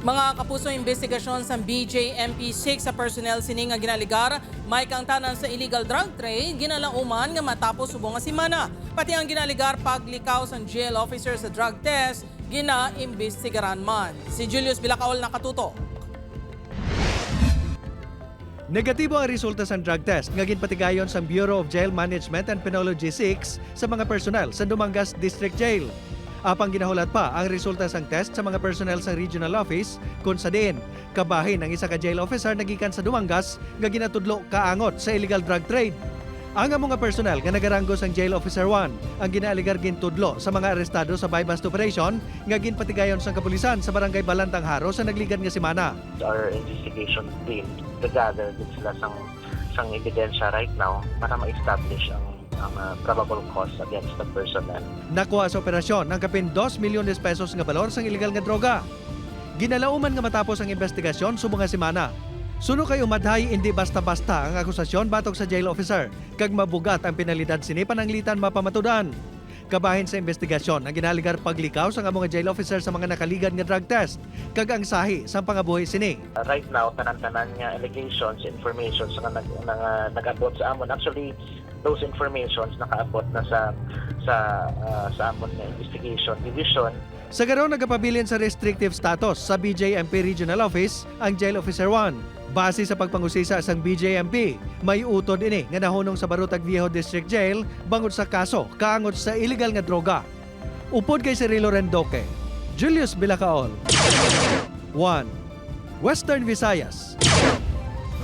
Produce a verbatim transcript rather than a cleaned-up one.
Mga kapuso, investigasyon sang B J M P six sa personnel sini nga ginaaligar may kaangtanan sa illegal drug trade ginalauman nga matapos subong nga semana. Pati ang ginaaligar paglikaw sang jail officer sa drug test ginaimbestigaran man. Si Julius Bilacaol nakatutok. Negatibo ang resulta sang drug test nga ginpatigayon sang Bureau of Jail Management and Penology six sa mga personnel sa Dumangas District Jail. Apang ginahulat pa ang resulta sang test sa mga personnel sang Regional Office, kon sa diin kabahin ang isa ka jail officer nagikan sa Dumangas nga ginatudlo kaangot sa illegal drug trade. Ang amo nga personnel nga nagaranggo sang Jail Officer one ang ginaaligar gintudlo sa mga arestado sa buy-bust operation nga ginpatigayon sang kapulisan sa Barangay Balantang Jaro sa nagligad nga semana. Our investigation team, nag-gather din sila sang, sang ebidensya right now para ma-establish ang, ang ah, probable cause against the personnel. Nakuha sa operasyon ang kapin dos milyones pesos nga balor sang illegal nga droga. Ginalauman nga matapos ang investigasyon subong nga semana. Suno kay umadhay, indi basta-basta ang akusasyon batok sa jail officer, kag mabugat ang penalidad sini pananglitan mapamatud-an. Kabahin sa investigasyon ang ginaaligar paglikaw sang amo nga jail officer sa mga nakaligad nga drug test kag ang sahi sang pangabuhi sini. Uh, right now, tanan-tanan nga allegations, informations nga, nag, nga nag-abot sa amon. Actually, those informations nakaabot na sa sa uh, sa amon nga investigation division. Sa karon, nagapabilin sa restrictive status sa B J M P Regional Office ang Jail Officer one. Base sa pagpangusisa sang B J M P, may utod ini nga nahunong sa Barutag Viejo District Jail bangod sa kaso kaangot sa illegal nga droga. Upod kay Cirilo Rendoque, Julius Bilacaol, One, Western Visayas.